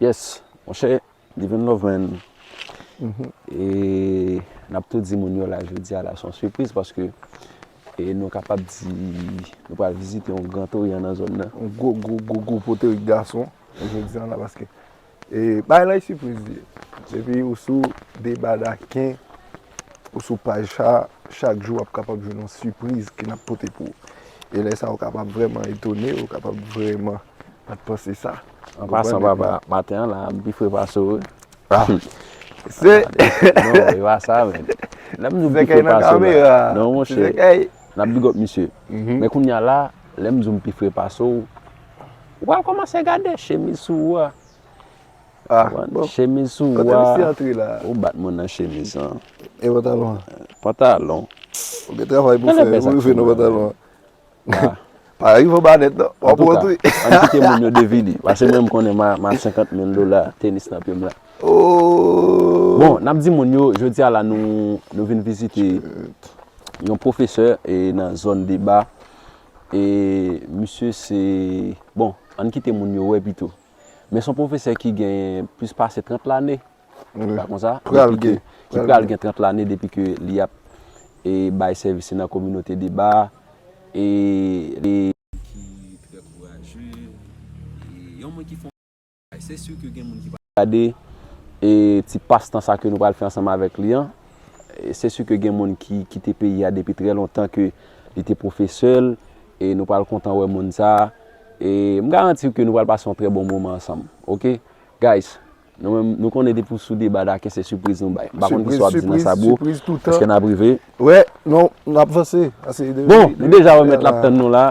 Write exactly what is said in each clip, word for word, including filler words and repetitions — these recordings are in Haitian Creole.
Yes, monchè, Living Love, man. E n ap tou di moun yo la jodi a la se yon sipriz paske e nou kapab di nou pral vizite yon Gran Toryan nan zòn nan. Yon gwo, gwo, gwo, gwo poterik gason jodi a la paske e bagay la e sipriz li ye. Depi ou sou Deba Daken, ou sou paj sa, chak jou w ap kapab jwenn yon sipriz ke n ap pote pou ou. E lè sa, ou kapab vrèman etone, ou kapab vrèman pa t panse sa. An pasan, papa, maten an la, m pi fre pase w, wi. Ah. Se Non, e pa sa, men. Lè m di w m pi fre pase w la. Non, monchè. N ap big up misye. Men kounye a la, lè m di w m pi fre pase w, ou pral kòmanse gade chemiz sou ou a. Ah, bon. Chemiz sou ou a. Kote misye antre la? Ou bat mwen nan chemiz lan. E pantalon an? Pantalon. Ou gen travay pou fè, pou rive nan pantalon an. Pa rive anba nèt non. W ap antre. Antouka, ann kite moun yo devine. Paske mwen m konnen m a, m a senkant mil dola tenis nan pye m la. Oh. Bon, n ap di moun yo, jodi a la nou, nou vin vizite yon pwofesè e nan zòn Deba. E misye se, bon, ann kite moun yo wè pito. Men se yon pwofesè ki gen plis pase trant lane. Wi. Pa konsa? Pral gen, ki pral gen trant lane depi ke li ap e bay sèvis li nan kominote Deba. E li ki trè kouraje, e yon moun ki fè yon bagay. Se si ke gen moun ki pa gade e ti pastan sa ke nou pral fè ansanm avèk li an. E se si ke gen moun ki kite peyi a depi trè lontan ke li te pwofesè l, e nou pral kontan wè moun sa. E m garanti w ke nou pral pase yon trè bon moman ansanm. Oke? Guys, nou menm, nou konnen depi w sou Deba Daken se sipriz nou bay. M pa konn kisa w ap di nan sa, bro. Sipriz, sipriz toutan. Èske n ap rive? Wè, non, n ap vanse. Bon, nou deja wè mèt la ap tann nou la.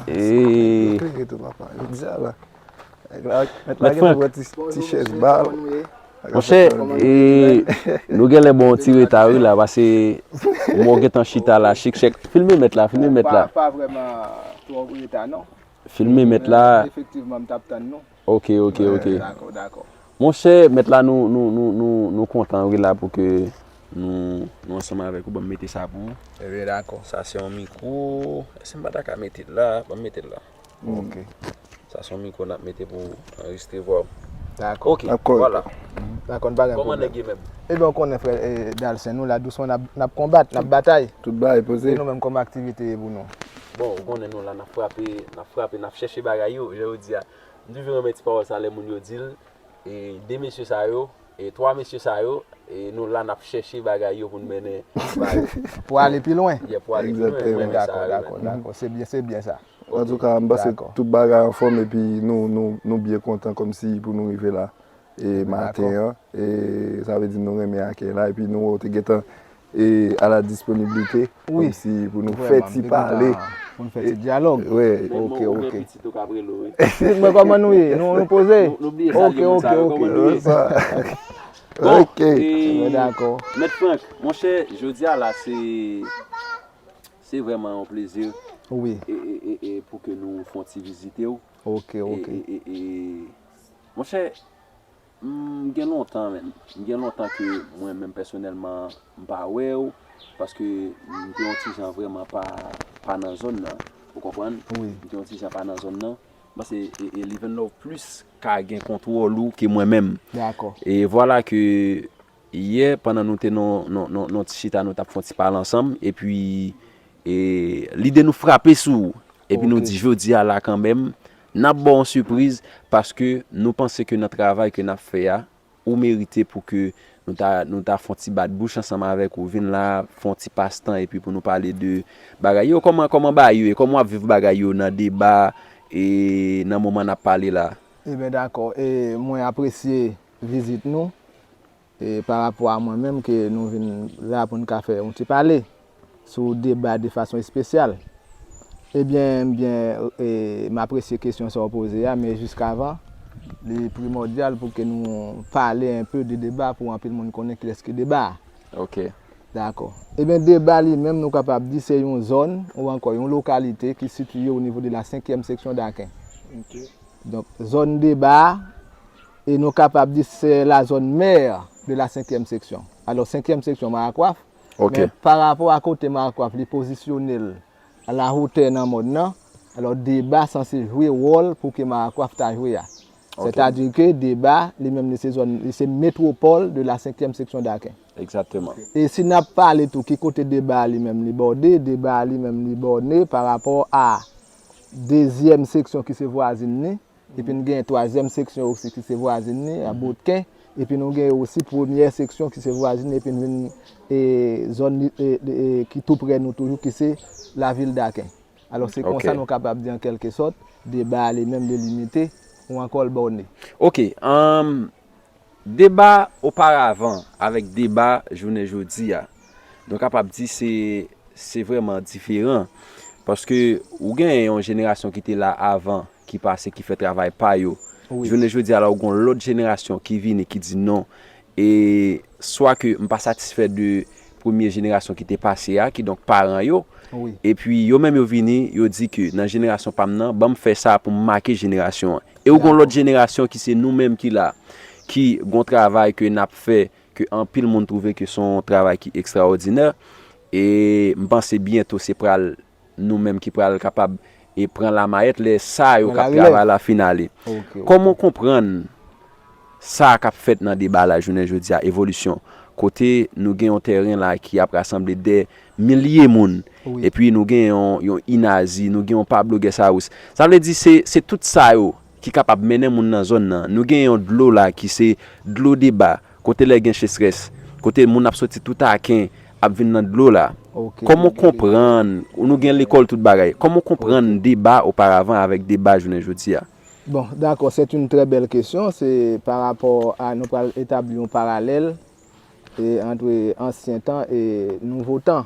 E klere tou, papa. Yo di sa la. Mèt Frank. Ti chèz ba. Monchè, e nou genlè ba w ti reta wi la, paske mwen gentan chita la, chik chèk. Filme mèt la, filme mèt la. Pa, pa vrèman twò reta, non. Filme mèt la. Efektivman, m t ap tann nou. Ok, ok, ok. Dakò, dakò. Monchè, mèt la, nou, nou, nou, nou, nou kontan wi la pou ke nou, nou ansanm avèk ou. Ban m mete sa pou ou. Ebyen, dakò. Sa se yon mikwo. Èske m pa ta ka mete l la? Ban m mete l la. Ok. Sa se yon mikwo n ap mete pou anrejistre vwa w. Dakò. Ok, vwala. Dakò, n pa gen pwoblèm. Kòman nèg ye menm? Ebyen, ou konnen, frè, e, Dalsen, nou la dousman, n ap, n ap konbat, n ap batay. Tout bagay poze. E nou menm, kòman aktivite ye pou nou? Bon, ou konnen nou la, n ap frape, n ap frape, n ap chèche bagay yo, jan yo di a. M toujou renmen ti pawòl sa lè moun yo di l. E de mesye sa yo, e twa mesye sa yo, e nou la n ap chèche bagay yo pou n mennen ba yo. Pou ale pi lwen. Yeah, pou ale pi lwen. Mwen renmen sa, wi, man. Dakò, dakò, dakò. Se byen, se byen sa. Antouka, m panse tout bagay anfòm epi nou, nou, nou byen kontan kòmsi pou nou rive la e maten an. E sa vle di nou renmen akèy la epi nou wè w te gentan e a la disponibilite, kòmsi pou nou fè ti pale. Pou n fè ti dyalòg. Wi, ok, ok. Mwen, kòman nou ye? Nou, nou poze? Nou bliye salye moun sa yo. Kòman nou ye? Bon, e, dakò. Mèt Frank, monchè, jodi a la, se, se vrèman yon plezi. Wi. E, e, e, e pou ke nou fè yon ti vizite w. Ok, ok. E, e, e, e, monchè, M gen lontan, menm. M gen lontan ke mwen menm pèsonèlman, m pa wè w, paske m te yon ti jan vrèman pa, pa nan zòn nan. Ou konprann? Wi. M te yon ti jan pa nan zòn nan. M panse, e, e Living Love plis ka gen kontwòl ou ke mwen menm. Dakò. E vwala ke yè, pandan nou te nan, nan, nan, nan ti chita, nou t ap fè yon ti pale ansanm, epi e lide nou frape sou ou. Epi nou di jodi a la kanmenm, n ap ba w yon sipriz paske nou panse ke nan travay ke n ap fè a, ou merite pou ke nou ta, nou ta fè yon ti bat bouch ansanm avèk ou, vin la, fè yon ti pastan epi pou nou pale de bagay yo. Kòman, kòman bagay yo ye? Kòman w ap viv bagay yo nan Deba e nan moman n ap pale la? Ebyen, dakò. E mwen apresye vizit nou. E pa rapò a mwen menm ke nou vin la pou n ka fè yon ti pale sou Deba de fason espesyal. Ebyen, m byen, e, m apresye kesyon sa w poze a, men jiskavan, li primòdyal pou ke nou pale enpe de Deba pou anpil moun konnen kilès ki Deba a. Ok. Dakò. Ebyen, Deba li menm, nou kapab di se yon zòn ou ankò yon lokalite ki sitiye o nivo de la senkyèm seksyon Daken. Ok. Donk, zòn Deba a, e nou kapab di se la zone mère de la cinquième section. Alò, senkyèm seksyon Marakwaf, men pa rapò a kote Marakwaf li pozisyone l a la hotè nan mòn nan, alò, Deba sanse jwe wòl pou ke Marakwaf ta jwe a. Sètadi ke Deba, li menm, li se zòn, li se metwopòl de la senkyèm seksyon Daken. Egzakteman. E si n ap pale tou ki kote Deba a li menm li bòde, Deba a li menm li bòne pa rapò a dezyèm seksyon ki se vwazin li, epi n gen twazyèm seksyon osi ki se vwazin li, a Botken, epi nou gen osi premyè seksyon ki se vwazin li, epi n vin e, zòn li- e, e, ki tou prè nou toujou, ki se lavil Daken. Alò, se konsa nou kapab di an kèlke sòt, Deba a li menm li limite, ou ankò l bòne. Ok, um, Deba oparavan avèk Deba jounen jodi a, nou kapab di se se vrèman diferan. Paske ou gen yon jenerasyon ki te la avan, ki pase, ki fè travay pa yo. Jounen jodi a la, ou gen yon lòt jenerasyon ki vini, ki di non. E swa ke m pa satisfè de premye jenerasyon ki te pase a, kidonk paran yo. Epi yo menm yo vini, yo di ke nan jenerasyon pa m nan, ban m fè sa pou m make jenerasyon an. E ou gen yon lòt jenerasyon ki se nou menm ki la, ki gen yon travay ke n ap fè, ke anpil moun twouve ke se yon travay ki ekstraòdinè. E m panse byento se pral nou menm ki pral kapab e pran lamayèt lè sa yo k ap travay la fin ale. Kòman w konprann sa k ap fèt nan Deba la jounen jodi a, evolisyon, kote nou gen yon tèren la ki ap rasanble dè milye moun, epi nou gen yon, yon Inazi, nou gen yon Pablo Guesarus. Sa vle di se, se tout sa yo ki kapab mennen moun nan zòn nan. Nou gen yon dlo la ki se dlo Deba, kote lè gen sechrès, kote moun ap soti tou Aken ap vin nan dlo la. Kòman w konprann, nou gen lekòl, tout bagay. Kòman w konprann Deba oparavan avèk Deba jounen jodi a? Bon, dakò, c'est une très belle question. Se pa rapò a, nou pral etabli yon paralèl e, ant ansyen tan e nouvo tan.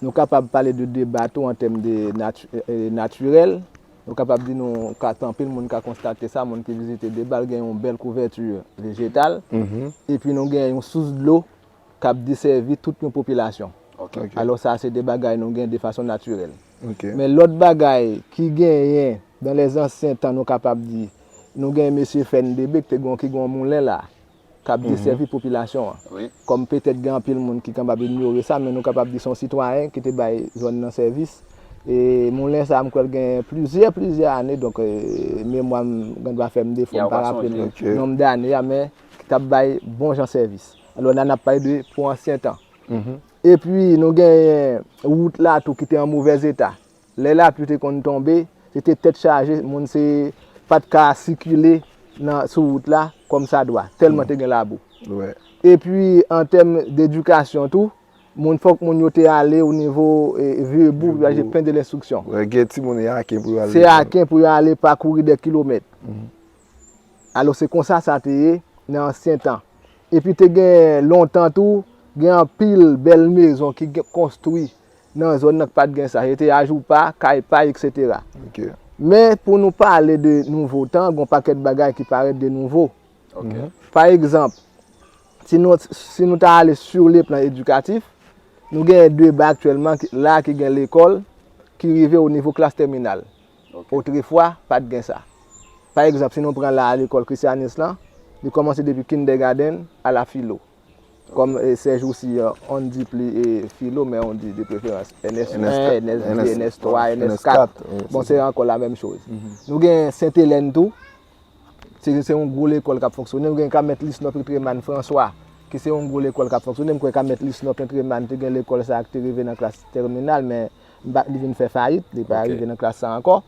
Nou kapab pale de Deba tou an tèm de nati- e, natirèl. Nou kapab di nou ka, anpil moun ka konstate sa, moun ki vizite Deba, l gen yon bèl kouvèti vejetal. Epi nou gen yon sous dlo k ap desèvi tout yon popilasyon. Alò sa se de bagay nou gen de fason natirèl. Men lòt bagay ki genyen dan lèzansyen tan, nou kapab di, nou gen mesye Fèn Debe ki te gen, ki gen yon moulen la, k ap desèvi popilasyon an. Kòm petèt gen anpil moun ki kapab inyore sa, men nou kapab di se yon sitwayen ki te bay zòn nan sèvis. E moulen sa a, m kwè l gen plizyè, plizyè ane, donk e, memwa m gen dwa fè m defo, m pa raple m nonb dane a, men ki t ap bay bon jan sèvis. Alò la n ap pale de pou ansyen tan. Epi nou genyen wout la tou ki te an movèz eta. Lè lapli te konn tonbe, se te tèt chaje, moun se pa t ka sikile nan, sou wout la kòmsadwa, tèlman te gen labou. Epi an tèm dedikasyon tou, moun, fòk moun yo te ale o nivo e, Vyebou pou yo al jwenn pen de lenstriksyon. Gen timoun e Aken pou yo ale. Se Aken pou yo ale pakouri dè kilomèt. Alò se konsa sa te ye nan ansyen tan. Epi te gen lontan tou, gen anpil bèl mezon ki gen, konstwi nan zòn nan k pa t gen sa. Se te ajoupa, kay pay, etsetera. Men pou nou pale de nouvo tan, gen yon pakèt bagay ki parèt de nouvo. Pa egzanp, si nou, si nou ta ale sur le plan éducatif, nou genyen de ba aktyèlman ki- la ki gen lekòl ki rive o nivo klas tèminal. Otrefwa, pa t gen sa. Pa egzanp, si nou pran la a lekòl Christianisme lan, li kòmanse depi kindergarten a la filo. Kòm e, sèjousi, on di pli e, filo, men on di de preferans N S, N S, N S de, N S twa, N S kat. Bon, se ankò la menm choz. Nou gen Sent Elèn tou, se, se yon gwo lekòl k ap fonksyone. Nou gen Kamèt Lisnò Petreman Franswa, ki se yon gwo lekòl k ap fonksyone. M kwè Kamèt Lisnò Petreman te gen lekòl sa a ki te rive nan klas tèminal, men m pa, li vin fè fayit, li pa rive nan klas sa a ankò.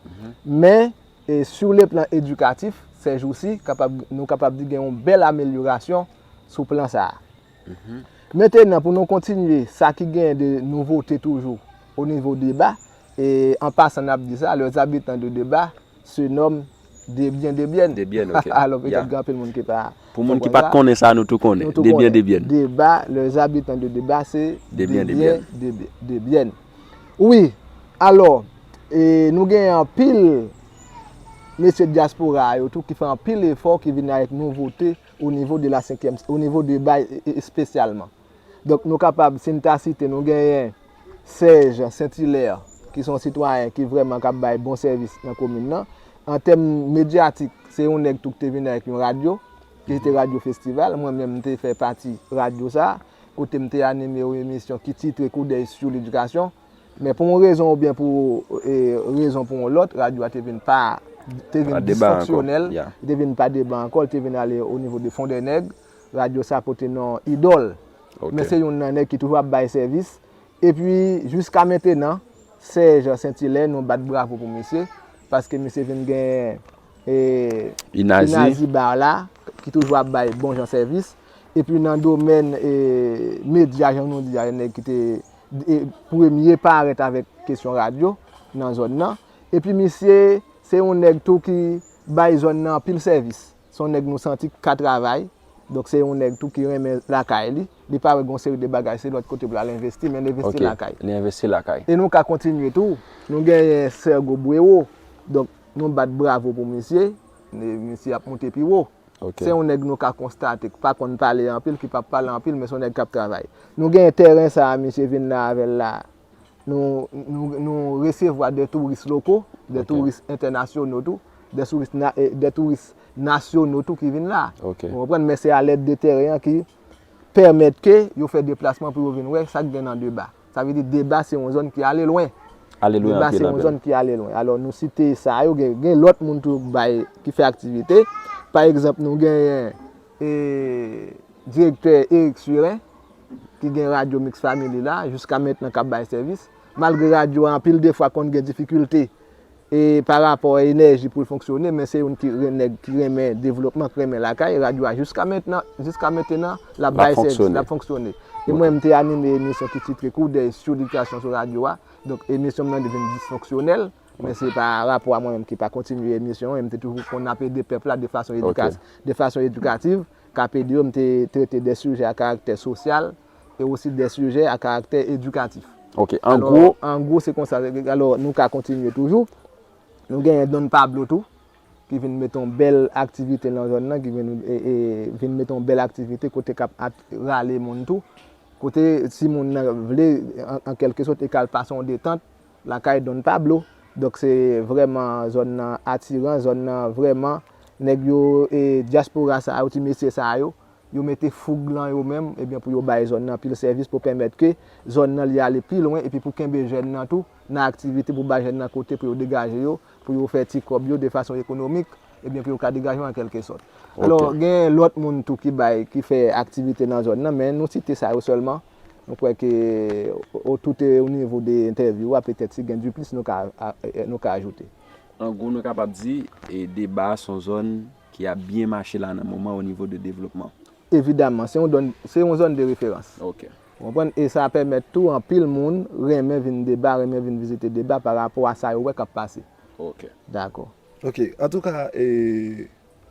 Men, e, sur le plan éducatif, sèjousi, kapab, nou kapab di gen yon bèl amelyorasyon sou plan sa a. Mentenan, pou nou kontinye, sa ki genyen de nouvote toujou o nivo Deba, e an pasan n ap di sa, les habitants de Deba se nomment Debyèn, Debyèn. Debyèn, ok. Alò, petèt gen anpil moun ki pa konprann sa. Pou moun ki pa t konnen sa, nou tou konnen. Debyèn, Debyèn. Deba, les habitants de Deba se Debyèn, Debyèn. Wi, alò, e, nou genyen anpil mesye dyaspora a yo tou ki fè anpil efò, ki vin avèk nouvote o nivo de la senkyèm, o nivo Deba e, e, espesyalman. Donk, nou kapab, si n ta site, nou genyen Serge Saint-Hilaire, ki se yon sitwayen ki vrèman k ap bay bon sèvis nan komin nan. An tèm medyatik, se yon nèg tou ki te vin avèk yon radyo, ki se te Radyo Festival. Mwen menm, m te fè pati radyo sa a, kote m te anime yon emisyon ki titre Coup d'œil sur l'éducation. Men pou yon rezon oubyen pou e, rezon pou yon lòt, radyo a te vin pa te vin disfonksyonèl, li te vin pa deba ankò, li te vin ale o nivo de Fondènèg. Radyo sa pote non Idòl. Men se youn nan nèg ki toujou ap bay sèvis. Epi, jiska mentenan, Serge Saint-Hilaire, nou bat bravo pou misye, paske misye vin gen e, Inazi Bar la, ki toujou ap bay bon jan sèvis. Epi nan domèn e, medya, jan nou di a, nèg ki te e, premye parèt avèk kesyon radyo nan zòn nan. Epi misye, se yon nèg tou ki bay zòn nan anpil sèvis. Se yon nèg nou santi k ka travay. Donk se yon nèg tou ki renmen lakay li. Li pa wè gon seri de bagay, se lòt kote pou l al envesti, men l envesti lakay. Li envesti lakay. E nou ka kontinye tou. Nou genyen Sergo Bureau. Donk nou bat bravo pou misye. Misye ap monte pi wo. Se yon nèg nou ka konstate k pa konn pale anpil, ki p ap pale anpil, men se yon nèg k ap travay. Nou genyen tèren sa a, misye vin la avè l la. Nou, nou, nou resevwa de touris loko, de touris entènasyonal tou, de touris, na, e, de touris nasyonal tou ki vin la. Ou konprann? Men se alèd de tèren an ki pèmèt ke yo fè deplasman pou yo vin wè sa k gen nan Deba. Sa vle di Deba se yon zòn ki ale lwen. Deba se yon zòn ki ale lwen. Alò nou site sa yo, gen, gen lòt moun tou bay, ki fè aktivite. Pa egzanp, nou genyen e, direktè Eric Surin, ki gen radyo Mix Family la, jiska mentnan k ap bay sèvis. Malgre radyo a anpil de fwa konn gen difikilte e, pa rapò a enèji pou l fonksyone, men se youn ki ren-, nèg ki renmen devlopman, ki renmen lakay. Radyo a jiska mentnan, jiska mentenan, l ap bay sèvis, l ap fonksyone. E mwen, m te anime emisyon ki titre Coup d'œil sur l'éducation sou radyo a. Donk, emisyon m nan vin disfonksyonèl, men se pa rapò a mwen menm ki pa kontinye emisyon an, e m te toujou konn ap ede pèp la de fason edika-, de fason edikativ, k ap ede yo, m te trete de sijè a karaktè sosyal e osi de sijè a karaktè edikatif. Ok, an gwo. Alò, an gwo, se konsa. Alò, nou ka kontinye toujou. Nou genyen Don Pablo tou, ki vin mete yon bèl aktivite nan zòn nan, ki vin, e, e, vin mete yon bèl aktivite kote k ap at-, rale moun tou. Kote si moun nan vle, an, an kèlke sòt, e k al pase yon detant lakay Don Pablo. Donk se vrèman zòn nan atiran, zòn nan vrèman, nèg yo, e, dyaspora sa yo, ti mesye sa yo, yo mete foug lan yo menm, ebyen pou yo bay zòn nan pil sèvis pou pèmèt ke zòn nan li ale pi lwen, epi pou kenbe jèn nan tou nan aktivite, pou bay jèn nan kote pou yo degaje yo, pou yo fè ti kòb yo de fason ekonomik, ebyen pou yo ka degaje yo an kèlke sòt. Alò, gen lòt moun tou ki bay, ki fè aktivite nan zòn nan, men nou site sa yo sèlman. Nou kwè ke o, o tout, e, o nivo de entèvyou a, petèt si gen diplis nou ka, a, e, nou ka ajoute. An gwo, nou kapab di, e, Deba se yon zòn ki ap byen mache la nan moman o nivo de devlopman. Evidaman, se yon zòn, se yon zòn de referans. Ok. Ou konprann? E sa pèmèt tou anpil moun renmen vin Deba, renmen vin vizite Deba pa rapò a sa yo wè k ap pase. Ok. Dakò. Ok, antouka, e,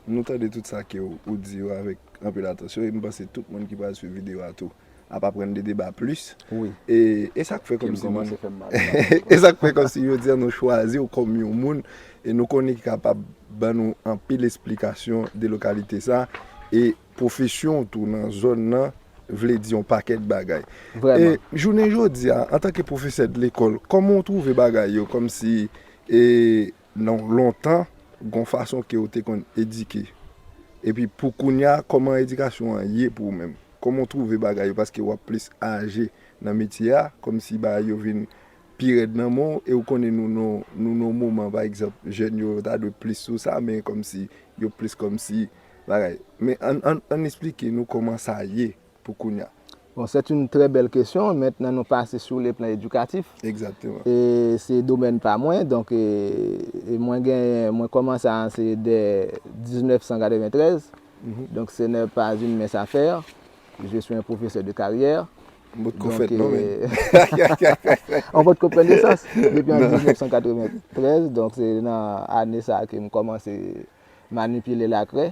nou tande tout sa ke w, ou di yo avèk anpil atansyon, e m panse tout moun ki pral swiv videyo a tou ap aprann de Deba plis. Wi. E, e sa k fè kòmsi nou, e sa k fè kòmsi jodi a nou chwazi w kòm yon moun, e nou konnen ki kapab ban nou anpil esplikasyon de lokalite sa, e pwofesyon w tou nan zòn nan vle di yon pakèt bagay. Vrèman. E jounen jodi a, antanke pwofesè de lekòl, kòman w twouve bagay yo, kòmsi, e, non, lontan, gon fason ke w te konn edike. Epi pou kounye a, kòman edikasyon an ye pou ou menm? Kòman w twouve bagay yo? Paske w ap plis aje nan metye a, kòmsi bagay yo vin pi rèd nan men w, e w konnen nou, nou, nou nan yon moman, pa egzanp, jèn yo, yo ta dwe plis sou sa, men kòmsi, yo plis kòmsi, bagay. Men ann, ann, ann esplike nou kòman sa ye pou kounye a. Bon, c'est une très belle question. Maintenant, nou pase sou le plan edikatif. Exactement. E se domèn pa mwen, donk, e, e mwen gen, mwen kòmanse a, se de diznèf san katreventrèz. Mhm. Donc, ce n'est pas une mince affaire. Je suis un professeur de carrière. Mot ko fèt non, men. On pot ko pran nesans depi an diznèf san katreventrèz, donk se nan ane sa ke m kòmanse manipile lakrè,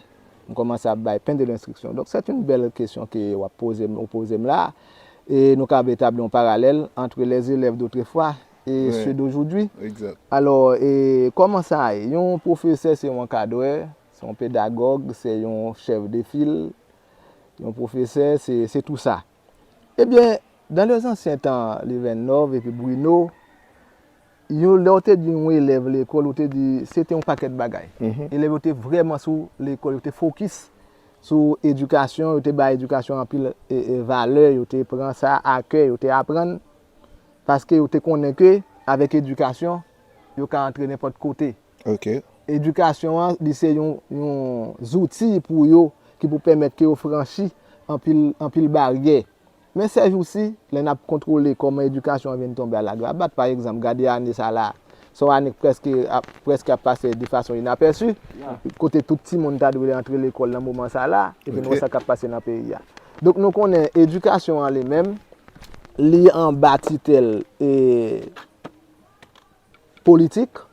m kòmanse ap bay pen de lenstriksyon. Donk, se yon bèl kesyon ke w ap poze m, ou poze m la. E nou ka etabli yon paralèl entre les élèves d'autrefois et ceux d'aujourd'hui. Exact. Alò, e kòman sa ye? Yon pwofesè se yon ankadrè, se yon pedagòg, se yon chèf de fil, yon pwofesè, se, se tou sa. Ebyen, dans les anciens temps, Levenov epi Bruno, yo, lè w te di yon elèv lekòl, ou te di, se te yon pakèt bagay. Mhm. Elèv yo te vrèman sou lekòl, yo te fokis sou edikasyon, yo te bay edikasyon anpil, e, e, valè, yo te pran sa a kè, yo te aprann, paske yo te konnen ke avèk edikasyon, yo ka antre nenpòt kote. Ok. edikasyon an, li se yon, yon zouti pou yo ki pou pèmèt ke yo franchi anpil, anpil baryè. Men sèjousi, lè n ap kontwole kòman edikasyon an vin tonbe alagrabat, pa egzanp, gade ane sa la, se yon ane k prèske ap, prèske ap pase de fason inapèsi, kote tout timoun ta dwe antre lekòl nan moman sa la, epi nou wè sa k ap pase nan peyi a. Donk, nou konnen edikasyon an li menm, li anba titèl, e, politik,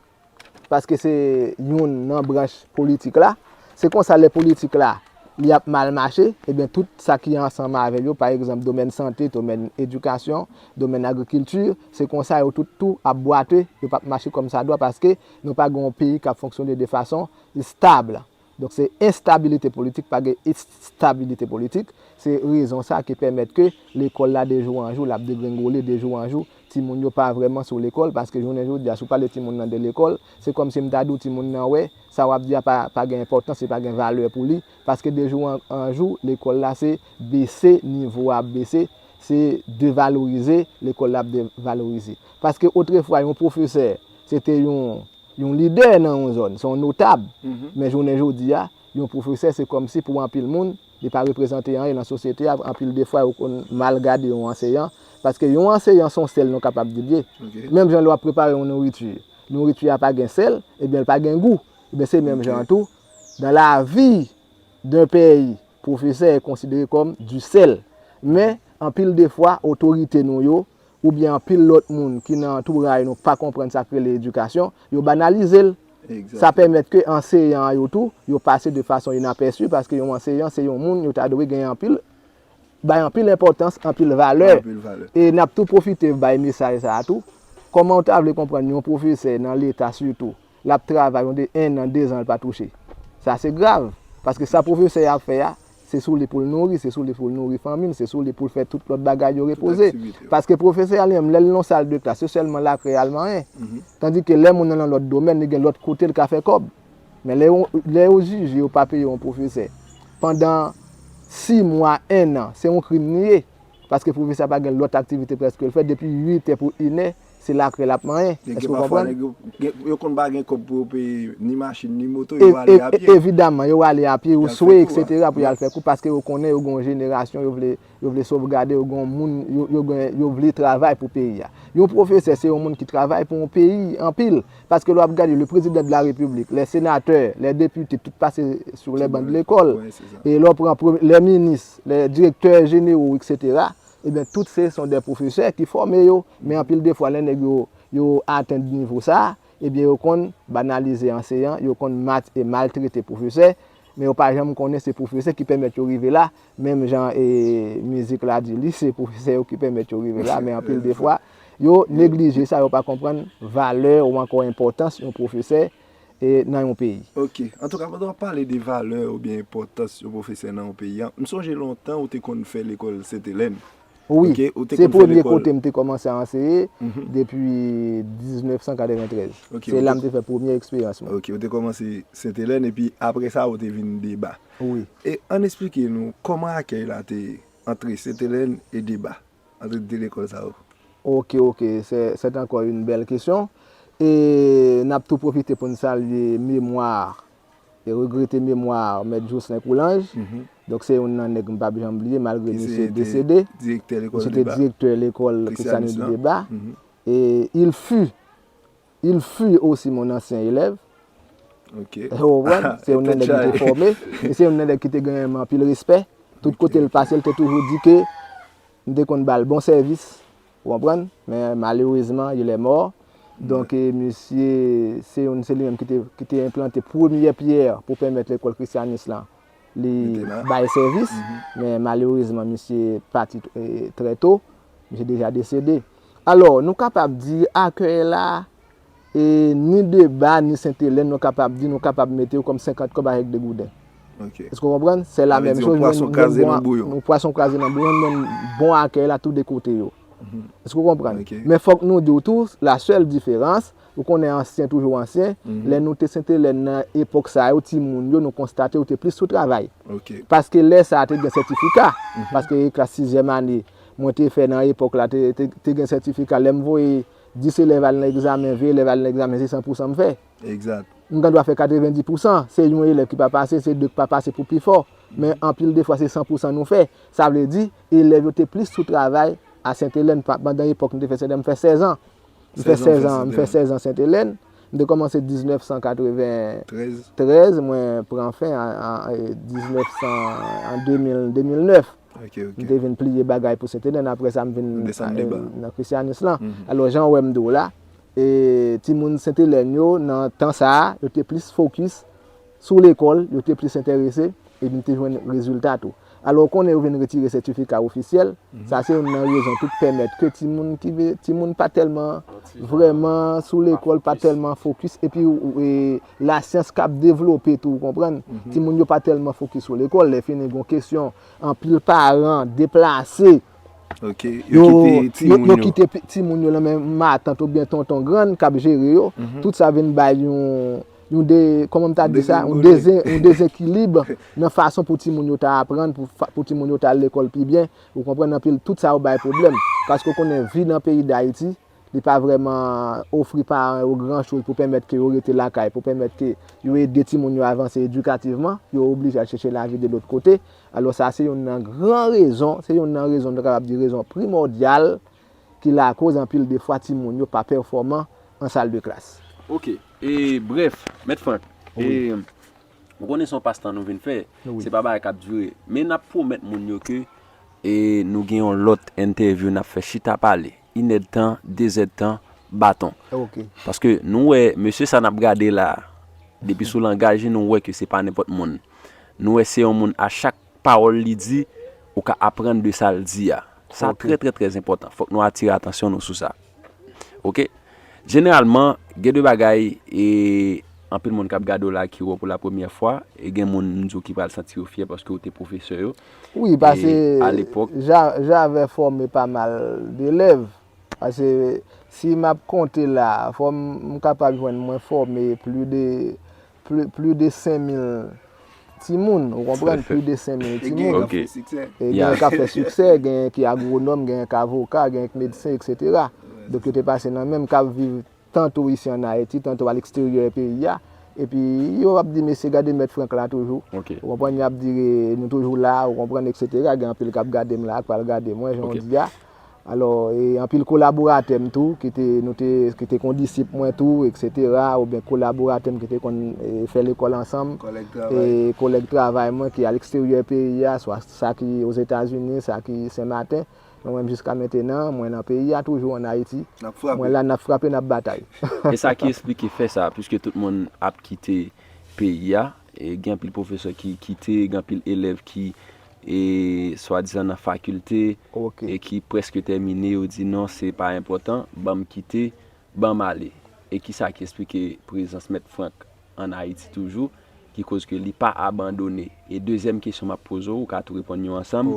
paske se youn nan branch politik la. Se konsa lè politik la, li ap mal mache, ebyen tout sa ki ansanm avè l yo, pa egzanp, domèn sante, domèn edikasyon, domèn agrikilti, se konsa yo tout tou ap bwate, yo p ap mache kòmsadwa paske nou pa gen yon peyi k ap fonksyone de fason estab. Donk, se enstabilite politik, pa gen estabilite politik. Se rezon sa ki pèmèt ke lekòl la, de jou an jou, l ap degrengole, de jou an jou, timoun yo pa vrèman sou lekòl, paske jounen jodi a, si w pale timoun nan de lekòl, se kòmsi m ta di w timoun nan wè, sa w ap di a pa, pa gen enpòtans, li pa gen valè pou li, paske de jou an, an jou, lekòl la se bese, nivo a ap bese, se devalorize, lekòl la ap devalorize. Paske otrefwa, yon pwofesè, se te yon yon lidè nan yon zòn, se yon notab. Men jounen jodi a, yon pwofesè, se kòmsi pou anpil moun, li pa reprezante anyen nan sosyete a. Anpil de fwa, yo konn mal gade yon anseyan, paske yon anseyan, se yon sèl nou kapab di l ye. Menm jan lè w ap prepare yon nouriti, nouriti a pa gen sèl, ebyen, l pa gen gou. Ebyen, se menm jan an tou, dans la vie d'un pays, pwofesè est considéré comme du sel. Men, anpil de fwa, otorite nou yo, oubyen anpil lòt moun ki nan antouray nou pa konprann sa k rele edikasyon, yo banalize l. Sa pèmèt ke anseyan an yo tou, yo pase de fason inapèsi, paske yon anseyan se yon moun yo ta dwe gen anpil, bay anpil enpòtans, anpil valè. E n ap tou pwofite bay mesaj sa a tou. Kòman w ta vle konprann yon pwofesè nan Leta sitou, l ap travay yon de, en an, de zan, l pa touche. Sa se grav, paske sa pwofesè a ap fè a, se sou li pou l nouri, se sou li pou l nouri fanmi l, se sou li pou l fè tout lòt bagay yo repoze. Paske pwofesè a li menm, lè l nan sal de klas, se sèlman lakrè a l manyen. Tandike lè moun nan nan lòt domèn, li gen lòt kote l ka fè kòb. Men lè yo, lè yo jije yo pa peye yon pwofesè pandan sis mwa, en an, se yon krim li ye. Paske pwofesè a pa gen lòt aktivite prèske l fè, depi uit è pou inè, se lakrè l ap manyen. Èske w konprann? Gen, gen pafwa nèg yo, gen, yo konn pa gen kòb pou yo peye ni machin, ni moto, yo ale apye. Evidaman, yo ale apye, yo swe, etsetera, pou y al fè kou, paske yo konnen yo gen yon jenerasyon, yo vle, yo vle sovgade, yo gen yon moun, yo, yo gen, yo vle travay pou peyi a. Yon pwofesè, se yon moun ki travay pou yon peyi anpil. Paske lè w ap gade, le président de la République, les sénateurs, les députés, tout pase sou les bancs de l'école. E lè w pran pre-, les ministres, les directeurs généraux, etsetera, ebyen, tout se sont des professeurs ki fòme yo. Men anpil de fwa, lè nèg yo, yo atenn nivo sa a, ebyen, yo konn banalize anseyan, yo konn mat-, e maltrete pwofesè, men yo pa janm konnen se pwofesè ki pèmèt yo rive la, menm jan e mizik la di li, se pwofesè yo ki pèmèt yo rive la, men anpil de fwa, yo neglije sa, yo pa konprann valè ou ankò enpòtans yon pwofesè e nan yon peyi. Ok. Antouka, pandan w ap pale de valè oubyen enpòtans yon pwofesè nan yon peyi a, m sonje lontan ou te konn fè lekòl Sentelèn. Wi, se premye kote m te kòmanse anseye depi diznèf san katreventrèz. Se la m te fè premye eksperyans mwen. Ok, ou te kòmanse Sentelèn epi apre sa ou te vin Deba. Wi. E ann eksplike nou kòman akèy la te antre Sentelèn e Deba, antre de lekòl sa yo. Ok, ok, c'est, c'est encore une belle question. E n ap tou pwofite pou n salye memwa e regrete memwa Mèt Jocelyn Coulanges. Donk, se youn nan nèg m p ap janm bliye, malgre misye desede. Misye te direktè lekòl Christianisme Deba. Et il fut, il fut aussi mon ancien élève. Ou konprann? Se youn nan nèg m te fòme. E se youn nan nèg ki te gen anpil respè. Tout kote l pase, l te toujou di ke m te konn ba l bon sèvis. Ou konprann? Men malerezman, il est mort. Donk, e, misye, se youn, se li menm ki te, ki te enplante premyè pyè pou pèmèt lekòl Christianisme lan li bay sèvis. Men malerezman, misye pati, e, trè to. Misye deja desede. Alò, nou kapab di akèy la, e, ni Deba, ni Sentelèn, nou kapab di, nou kapab mete yo kòm senkant kòb avèk de gouden. Èske w konprann? Se la menm choz, nou pwason kraze nan bouyon, nou pwason kraze nan bouyon, nou jwenn bon akèy la tou de kote yo. Èske w konprann? Men fòk nou di w tou, la sèl diferans, ou konnen ansyen toujou ansyen, lè nou te Sentelèn nan epòk sa yo, timoun yo, nou konstate yo te plis sou travay. Paske lè sa a te gen sètifika, paske klas sizyèm ane, mwen te fè nan epòk la, te, te, te gen sètifika. Lè m voye dis elèv al nan egzamen, ven elèv al nan egzamen, se san pou san m fè. Egzat. m gen dwa fè katrevendi pousan. Se yon elèv ki pa pase, se de k pa pase pou pi fò. Men anpil de fwa, se san pousan nou fè. Sa vle di, elèv yo te plis sou travay a Sentelèn pa- pandan epòk m te fè Sentelèn, m fè sèz an. M fè sèz an, m fè sèz an Sentelèn. M te kòmanse diznèf san katreventrèz, mwen pran fen an, an, e, diznèf san, an de mil, de mil nèf. M te vin pliye bagay pou Sentelèn. Apre sa, m vin, e, nan Christianisme lan. Alò, jan w wè m di w la, e, timoun Sentelèn yo, nan tan sa a, yo te plis fokis sou lekòl, yo te plis enterese, epi m te jwenn rezilta tou. Alò, ou konnen yo vin retire sètifika ofisyèl, sa se youn nan rezon tou k pèmèt ke timoun ki ve, timoun pa tèlman vrèman sou lekòl, pa tèlman fokis, epi, e, lasyans k ap devlope tou, ou konprann? Timoun yo pa tèlman fokis sou lekòl, lè fini gen kesyon, anpil paran deplase, yo, yo kite timoun yo, yo kite pi- timoun yo nan men matant oubyen tonton grann k ap jere yo. Tout sa vin bay yon, yon de, kòman m ta di sa, yon dezen- yon dezekilib nan fason pou timoun yo ta aprann, pou, fa- pou timoun yo ta al lekòl pi byen. Ou konprann, anpil, tout sa yo bay pwoblèm. Paske w konnen, vi nan peyi Dayiti, li pa vrèman ofri paran yo gran choz pou pèmèt ke yo rete lakay, pou pèmèt ke yo ede timoun yo avanse edikativman, yo oblije al chèche lavi de lòt kote. Alò, sa se youn nan gran rezon, se youn nan rezon, nou kapab di rezon primòdyal ki lakoz anpil de fwa timoun yo pa pèfòman an sal de klas. Ok. E brèf, Mèt Frank, e, ou konnen se yon pastan nou vin fè, se pa bagay k ap dire. Men n ap pwomèt moun yo ke, e, nou gen yon lòt entèvyou n ap fè, chita pale, inèdtan, dezèdtan, baton. Ok. Paske nou wè, mesye sa n ap gade la, depi sou langaj li, nou wè ke se pa nenpòt moun. Nou wè se yon moun, a chak pawòl li di, ou ka aprann de sa l di a. Sa trè, trè, trè enpòtan. Fòk nou atire atansyon nou sou sa. Ok? Jeneralman, gen de bagay, e, anpil moun k ap gade w la ki wè w pou la premyè fwa, e gen moun, m di w, ki pral santi yo fyè paske w te pwofesè yo. Wi, paske a lepòk, Ja- Javè fòme pa mal delèv. Paske si m ap konte la, fò m, m kapab jwenn mwen fòme plis de, pli- plis de senk mil timoun, ou konprann, plis de senk mil timoun. E gen k ap fè siksè, gen ki agwonòm, gen k avoka, gen k medsen, etsetera. Donk, yo te pase nan men m, k ap viv tanto isi ann Ayiti, tanto aleksteryè peyi a. Epi, yo ap di, "Mesye, gade Mèt Frank la toujou." Ou konprann, y ap di, "Nou toujou la," ou konprann, etsetera. Gen anpil k ap gade m la, k pral gade mwen, jan w di a. Alò, e, anpil kolaboratè m tou, ki te, nou te, ki te kondisip mwen tou, etsetera, oubyen kolaboratè m ki te konn, e, fè lekòl ansanm, e, kòlèg travay mwen ki aleksteryè peyi a, swa sa ki Ozetazini, sa ki Senmaten. Men mwen, jiska mentenan, mwen nan peyi a toujou, ann Ayiti. Mwen la, n ap frape, n ap batay. E sa ki esplike fè sa, piske tout moun ap kite peyi a, e gen anpil pwofesè ki kite, gen anpil elèv ki, e, swadizan nan fakilte, e ki prèske tèmine, yo di non, se pa enpòtan, ban m kite, ban m ale. E kisa ki esplike prezans Mèt Frank ann Ayiti toujou, ki koz ke li pa abandone? E dezyèm kesyon m ap poze w, ou ka tou reponn yo ansanm.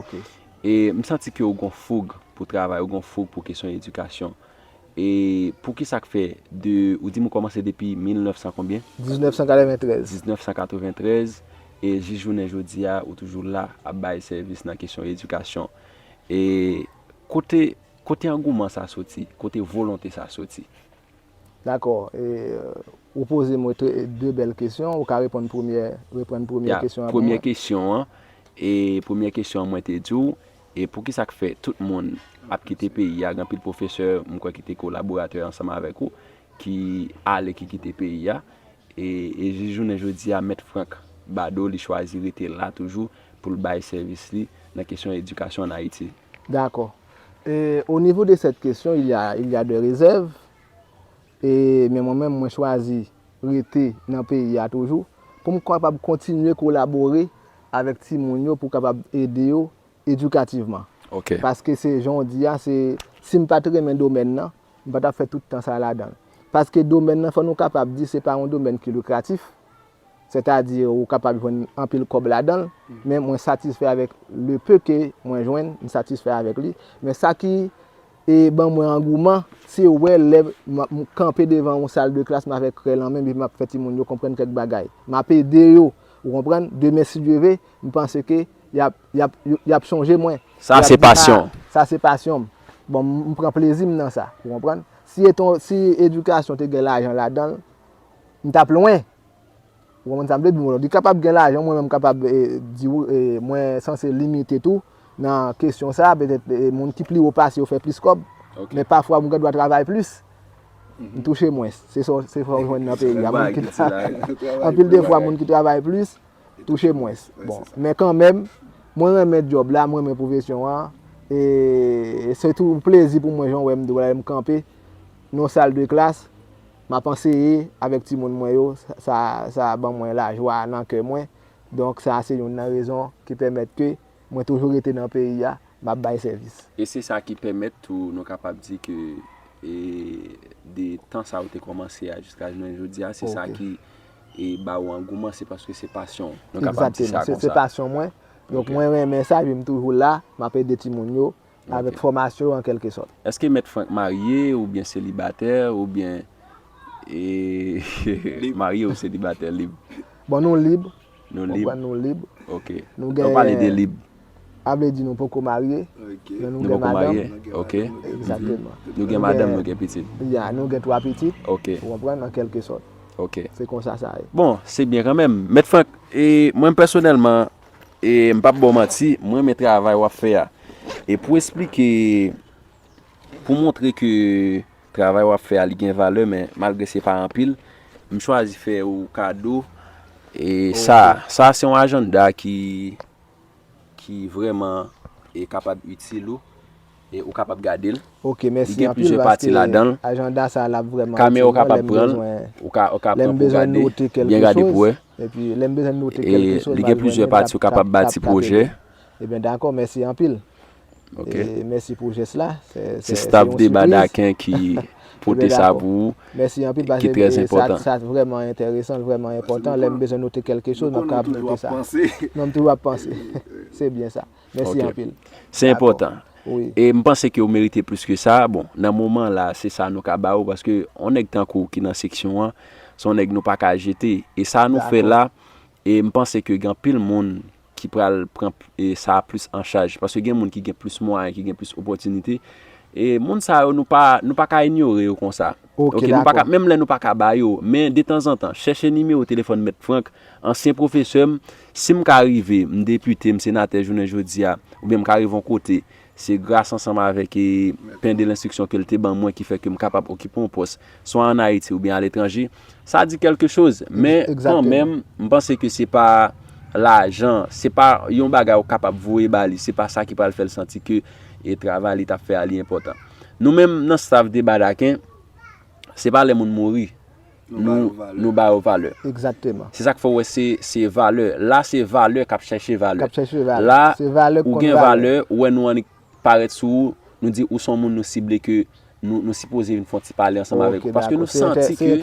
E m santi ke w gon foug pou travay, ou gon foug pou kesyon edikasyon. E poukisa k fè de, ou di m ou kòmanse depi mil nèf san konbyen? Diznèf san katreventrèz. Diznèf san katreventrèz, e jis jounen jodi a, ou toujou la ap bay sèvis nan kesyon edikasyon. E kote, kote angouman sa soti? Kote volonte sa soti? Dakò. E, ou poze mwen tre- de bèl kesyon. Ou ka reponn premyè, reprann premyè kesyon an pou mwen. Ya, premyè kesyon an, e premyè kesyon an mwen te di w, e poukisa k fè tout moun ap kite peyi a? Gen anpil pwofesè, m kwè ki te kolaboratè ansanm avèk ou, ki ale, ki kite peyi a. E, e jis jounen jodi a, Mèt Frank Bado, li chwazi rete la toujou pou l bay sèvis li nan kesyon edikasyon ann Ayiti. Dakò. E, au niveau de cette question, il y a, il y a des réserves. E, men mwen menm, mwen chwazi rete nan peyi a toujou pou m kapab kontinye kolabore avèk timoun yo, pou kapab ede yo edikativman. Ok. Paske se jan w di a, se, si m pa t renmen domèn nan, m pa t ap fè tout tan sa ladan l. Paske domèn nan, fò nou kapab di, se pa yon domèn ki likratif. Sètadi, ou kapab jwenn anpil kòb ladan l, men mwen satisfè avèk le peu ke mwen jwenn, m satisfè avèk li. Men sa ki, e, ban mwen angouman, se wè lè m, m kanpe devan yon sal de klas, m avèk krèy lan men m, epi m ap fè timoun yo konprann kèk bagay. M ap ede yo, ou konprann? Demen, si Dye ve, m panse ke y ap, y ap, y ap sonje mwen. Sa se pasyon. Sa se pasyon m. Bon, m, m pran plezi m nan sa, ou konprann? Si eton, si edikasyon te gen lajan ladan l, m t ap lwen. Ou konprann sa m vle di w? Li kapab gen lajan, mwen menm m kapab, eh, di w, eh, mwen sanse limite tou nan kesyon sa, petèt, eh, moun ki pli wo pase yo fè plis kòb, men pafwa m gen dwa travay plis, m touche mwens. Se sa, se sa w jwenn nan peyi a. Moun ki anpil de fwa, moun ki travay plis, touche mwens. Bon, men kanmenm, mwen renmen djòb la, mwen renmen pwofesyon an. E se tou plezi pou mwen, jan w wè m di w la, lè m kanpe nan yon sal de klas, m ap anseye avèk timoun mwen yo, sa, sa ban mwen lajwa nan kè mwen. Donk, sa se youn nan rezon ki pèmèt ke mwen toujou rete nan peyi a, m ap bay sèvis. E se sa ki pèmèt tou nou kapab di ke, e, de tan sa ou te kòmanse a jiska jounen jodi a, se sa ki, e, ba ou angouman, se paske se pasyon w. Nou kapab di sa konsa. Se, se pasyon mwen. Donk, mwen renmen sa, epi m toujou la, m ap ede timoun yo avèk fòmasyon an kèlkesòt. Èske Mèt Frank marye oubyen selibatè oubyen, e, marye ou selibatè lib? Bon, nou lib. Nou lib. Konprann, nou lib. Ok. Nou gen... Lè w pale de lib, a vle di nou poko marye, men nou gen madanm. Ok. Egzakteman. Nou gen madanm, nou gen pitit. Ya, nou gen twa pitit. Ok. Ou konprann, an kèlkesòt. Ok. Se konsa sa ye. Bon, se byen kanmenm. Mèt Frank, e, mwen pèsonèlman, e, m p ap ba w manti, mwen renmen travay w ap fè a. E pou esplike, pou montre ke travay w ap fè a, li gen valè, men malgre se pa anpil, m chwazi fè ou kado, e, sa. Sa se yon ajanda ki, ki vrèman, e, kapab itil ou, e ou kapab gade l. Ok, mèsi anpil, paske ajanda sa a l ap vrèman itil mwen, lè m bezwen, lè m bezwen note kèlke choz, epi lè m bezwen note kèlke choz, m ap jwenn li, l ap, l ap, l ap ede m. Ebyen, dakò, mèsi anpil. Ok. E mèsi pou jès la. Se, se, se staff Deba Daken ki pote sa pou ou, ki trè enpòtan. Mèsi anpil, paske, e, sa, sa vrèman enteresan, vrèman enpòtan. Lè m bezwen note kèlke choz, m ap kapab note sa. Non, m toujou ap panse. Se byen sa. Mèsi anpil. Se enpòtan. E m panse ke ou merite plis ke sa. Bon, nan moman la, se sa nou ka ba ou, paske yon nèg tankou w ki nan seksyon an, se yon nèg nou pa ka jete. E sa nou fè la, e m panse ke gen anpil moun ki pral pran, e, sa plis an chaj. Paske gen moun ki gen plis mwayen, ki gen plis opòtinite. E moun sa yo, nou pa, nou pa ka inyore yo konsa. Ok, nou pa ka, menm lè nou pa ka ba yo, men detanzantan, chèche nimewo telefòn Mèt Frank, ansyen pwofesè m. Si m ka rive, m depite, m senatè jounen jodi a, oubyen m ka rive yon kote, se gras ansanm avèk, e, pen de lenstriksyon ke l te ban mwen ki fè ke m kapab okipe yon pòs, swa ann Ayiti oubyen aletranje. Sa di kèlke choz, men kanmenm, m panse ke se pa lajan, se pa yon bagay ou kapab voye ba li, se pa sa ki pral fè l santi ke, e, travay li t ap fè a, li enpòtan. Nou menm, nan staff Deba Daken, se pa lè moun mouri, nou, nou ba yo valè. Egzakteman. Se sa k fè w wè se, se valè. La, se valè k ap chèche valè. K ap chèche valè. La, ou gen valè, ou wè nou annik parèt sou ou, nou di ou se yon moun nou sible ke nou, nou sipoze vin fè yon ti pale ansanm avèk ou. Paske nou santi ke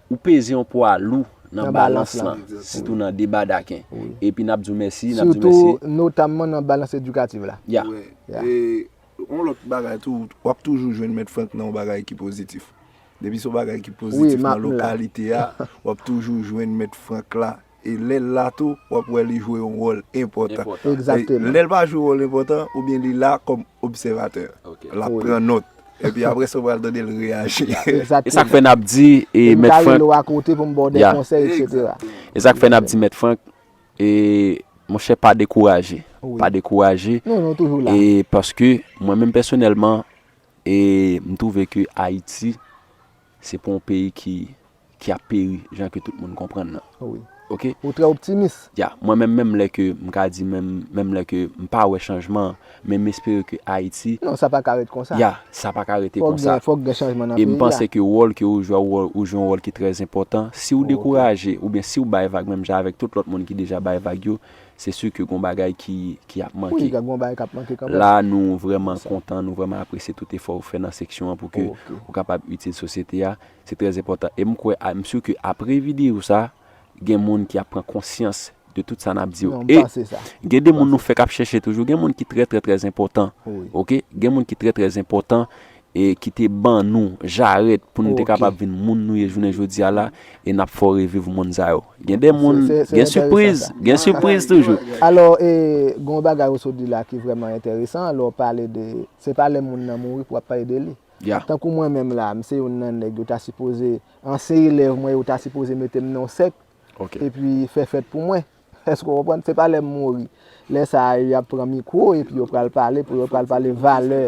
ou peze yon pwa lou nan balans lan, sitou nan Deba Daken. Epi n ap di w mèsi, n ap di w mèsi. Sitou, notamman nan balans edikatif la. Ya. Wi. E yon lòt bagay tou, w ap toujou jwenn Mèt Frank nan yon bagay ki pozitif. Depi se yon bagay ki pozitif nan lokalite a, w ap toujou jwenn Mèt Frank la. E lè l la tou, w ap wè li jwe yon wòl enpòtan. Enpòtan. Egzakteman. E lè l pa jwe wòl enpòtan, oubyen li la kòm obsèvatè. Ok. L ap pran nòt. Epi apre sa, w pral tande l reyaji. Egzakteman. E sa k fè n ap di, e, Mèt Frank, m ka rele w akote pou m ba w de konsèy, etsetera. E sa k fè n ap di, Mèt Frank, e, monchè, pa dekouraje. Wi. Pa dekouraje. Non, nou toujou la. E paske mwen menm pèsonèlman, e m twouve ke Ayiti, se pa yon peyi ki, ki ap peri, jan ke tout moun konprann nan. Wi. Ok? Ou trè optimis. Ya, mwen menm, menm lè ke m ka di, menm, menm lè ke m pa wè chanjman, men m espere ke Ayiti... Non, sa pa ka ret konsa. Ya, sa pa ka rete konsa. Fòk gen, fòk gen chanjman nan peyi a. E m panse ke wòl ke ou jwe, ou, ou jwe yon wòl ki trè enpòtan. Si w dekouraje, oubyen si w bay vag menm jan avèk tout lòt moun ki deja bay vag yo, se si ke gon bagay ki, ki ap manke. Wi, gen gon bagay k ap manke kanmenm. La, nou vrèman kontan, nou vrèman apresye tout efò ou fè nan seksyon an pou ke ou kapab itil sosyete a. Se trè enpòtan. E m kwè, a, m si ke apre videyo sa, gen moun ki ap pran konsyans de tout sa n ap di yo. E gen de moun nou fèk ap chèche toujou. Gen moun ki trè, trè, trè enpòtan. Wi. Ok? Gen moun ki trè, trè enpòtan e ki te ban nou jarèt pou nou te kapab vin moun nou ye jounen jodi a la, e n ap fè w reviv moun sa yo. Gen de moun, gen sipriz, gen sipriz toujou. Alò, e, gen yon bagay ou sot di la ki vrèman enteresan, lè w pale de, se pa lè moun nan mouri pou w ap pale de li. Ya. Tankou mwen menm la, m se youn nan nèg yo ta sipoze, ansyen elèv mwen yo ta sipoze mete m nan yon sèk, epi fè fèt pou mwen. Èske w konprann? Se pa lè m mouri. Lè sa a, y ap pran mikwo epi yo pral pale, pou yo pral pale valè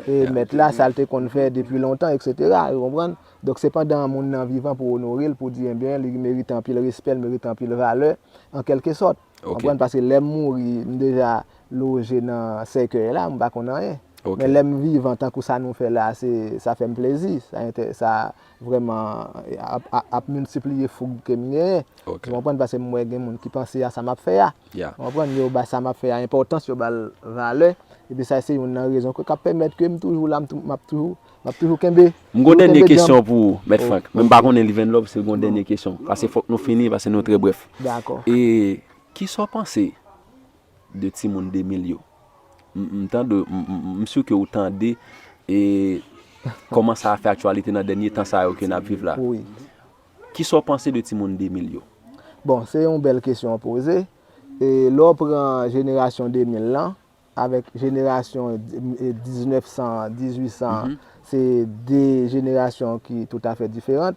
e mèt la, sa l te konn fè depi lontan, etsetera. Ou konprann? Donk, se pandan moun nan vivan pou onore l, pou di, ebyen, li merite anpil respè, li merite anpil valè, an kèlke sòt. Ou konprann? Paske lè m mouri, m deja loje nan sèkèy la, m pa konn anyen. Men lè m vivan, tankou sa nou fè la, se, sa fè m plezi, sa, sa vrèman ap, ap, ap miltipliye foug ke m genyen. Ou konprann? Paske m wè gen moun ki panse a sa m ap fè a. Ou konprann? Yo ba sa m ap fè a enpòtans, yo ba l valè. Epi sa se youn nan rezon ke k ap pèmèt ke m toujou la, m tou- m ap toujou, m ap toujou kenbe. M gon dènye kesyon pou ou, Mèt Frank. Men m pa konnen Livenlove, si w gon dènye kesyon. Paske fòk nou fini, paske nou trè brèf. Dakò. E kisa w panse de timoun de mil yo? M, m tande, m, m, m si ke ou tande e kòman sa fè aktyalite nan dènye tan sa yo ke n ap viv la. Wi. Kisa w panse de timoun de mil yo? Bon, se yon bèl kesyon w poze. E lè w pran jenerasyon de mil lan, avèk jenerasyon, e, diznèf san, dizuit san, se de jenerasyon ki toutafè diferan.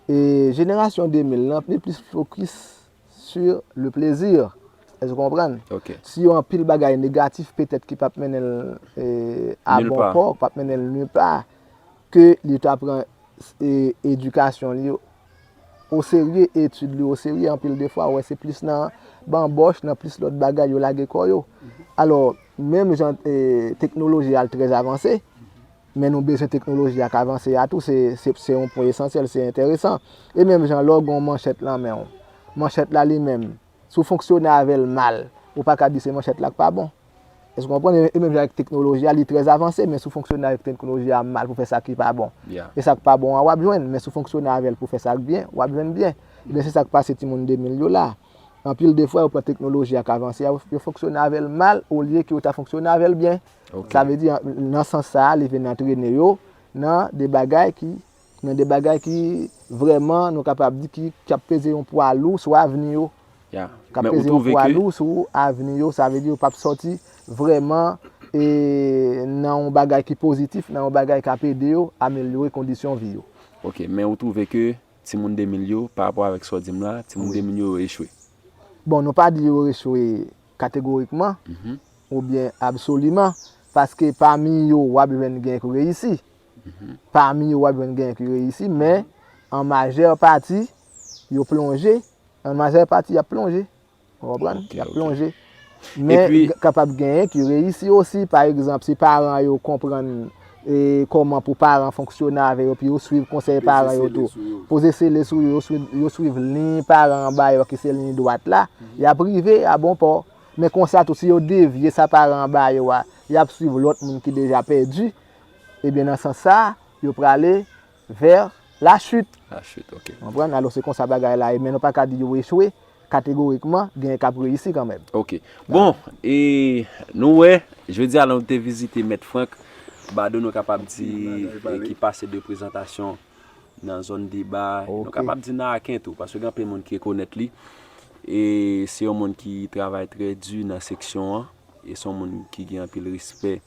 E jenerasyon de mil lan, li plis fokis sur le plaisir. Èske w konprann? Si yon anpil bagay negatif, petèt ki p ap mennen l, e, a bon pò, p ap mennen l nupa, ke li ta pran, e, edikasyon li oserye, etid li oserye, anpil de fwa, ou wè se plis nan banbòch, nan plis lòt bagay yo lage kò yo. Alò, menm jan, e, teknoloji a l trè avanse, men nou bezwen teknoloji a k avanse a tou, se, se, se yon pwen esansyèl, se enteresan. E menm jan lè w gen yon manchèt lan men w, manchèt la li menm, si w fonksyone avè l mal, ou pa ka di se manchèt la k pa bon. Èske w konprann? E, e menm jan avèk teknoloji a, li trè avanse, men si w fonksyone avèk teknoloji a mal pou fè sa ki pa bon, e sa k pa bon an w ap jwenn, men si w fonksyone avè l pou fè sa k byen, w ap jwenn byen. Ebyen, se sa k pase timoun de mil yo la. Anpil de fwa, yo pran teknoloji a k avanse a, yo fonksyone avè l mal, olye ke yo ta fonksyone avè l byen. Sa vle di, an- nan sans sa a, li vin antrene yo nan de bagay ki, nan de bagay ki vrèman, nou kapab di, ki, k ap peze yon pwa lou sou avni yo. K ap peze yon pwa lou sou avni yo, sa vle di yo p ap sòti vrèman, e, nan yon bagay ki pozitif, nan yon bagay k ap ede yo amelyore kondisyon vi yo. Ok, men ou twouve ke timoun de mil yo, pa rapò avèk sa w di m la, timoun de mil yo, yo echwe? Bon, nou pa di yo echwe kategorikman, oubyen absoliman, paske pami yo, w ap jwenn gen ki reyisi. Pami yo, w ap jwenn gen ki reyisi, men an majè pati, yo plonje. An majè pati, y ap plonje. Ou konprann? Y ap plonje. Men kapab genyen ki reyisi osi. Pa egzanp, si paran yo konprann, e, kòman pou paran fonksyone avè yo, epi yo swiv konsèy paran yo tou. Poze sele sou yo, yo swiv, yo swiv liy paran an ba yo, ki se liy dwat la, y ap rive a bon pò. Men konsa tou, si yo devye sa paran an ba yo a, y ap swiv lòt moun ki deja pèdi, ebyen, nan sans sa, yo prale vers la chute. La chute, ok. Ou konprann? Alò, se konsa bagay la ye, men nou pa ka di yo echwe kategorikman, genyen k ap reyisi kanmenm. Ok. Bon, e nou wè, jodi a la nou te vizite Mèt Frank Bado, nou kapab di, e ki pase de prezantasyon nan zòn deba, nou kapab di nan Aken tou, paske gen anpil moun ki rekonèt li. E se yon moun ki travay trè di nan seksyon an, e se yon moun ki gen anpil respè,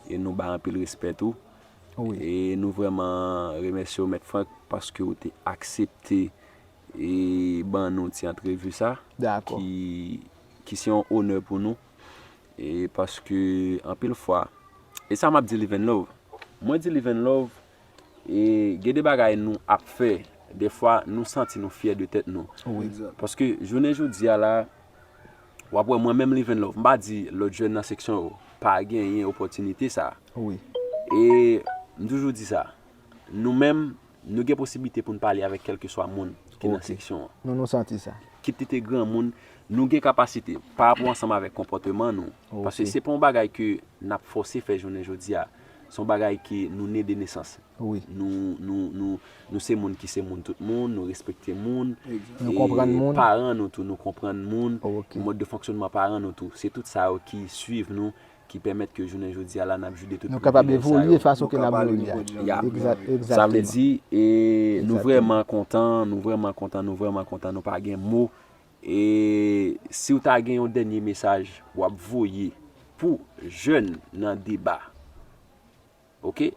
e nou bay anpil respè tou. E nou vrèman remèsye w, Mèt Frank, paske w te aksepte e ban nou ti antrevi sa, ki, ki se yon onè pou nou. E paske, anpil fwa, e sa m ap di Livenlove, mwen di Livenlove, e gen de bagay nou ap fè, defwa nou santi nou fyè de tèt nou. Paske jounen jodi a la, w ap wè mwen menm Livenlove, m pa di lòt jèn nan seksyon yo pa genyen opòtinite sa. E m toujou di sa, nou menm, nou gen posiblite pou n pale avèk kèlkeswa moun ki nan seksyon an. Nou, nou santi sa. Kit li te granmoun, nou gen kapasite, pa rapò ansanm avèk konpòteman nou. Paske se pa yon bagay ke n ap fòse fè jounen jodi a. Se yon bagay ke nou ne de nesans. Nou, nou, nou, nou se moun ki se moun tout moun, nou respekte moun. Nou konprann moun. Paran nou tou, nou konprann moun. Mòd de fonksyònman paran nou tou. Se tout sa yo ki swiv nou, ki pèmèt ke jounen jodi a la n ap jwi de tout privilèj sa yo. Nou kapab evolye fason ke n ap evolye a. Sa vle di, e, nou vrèman kontan, nou vrèman kontan, nou vrèman kontan, nou pa gen mo. E si w ta gen yon dènye mesaj w ap voye pou jèn nan deba, ok?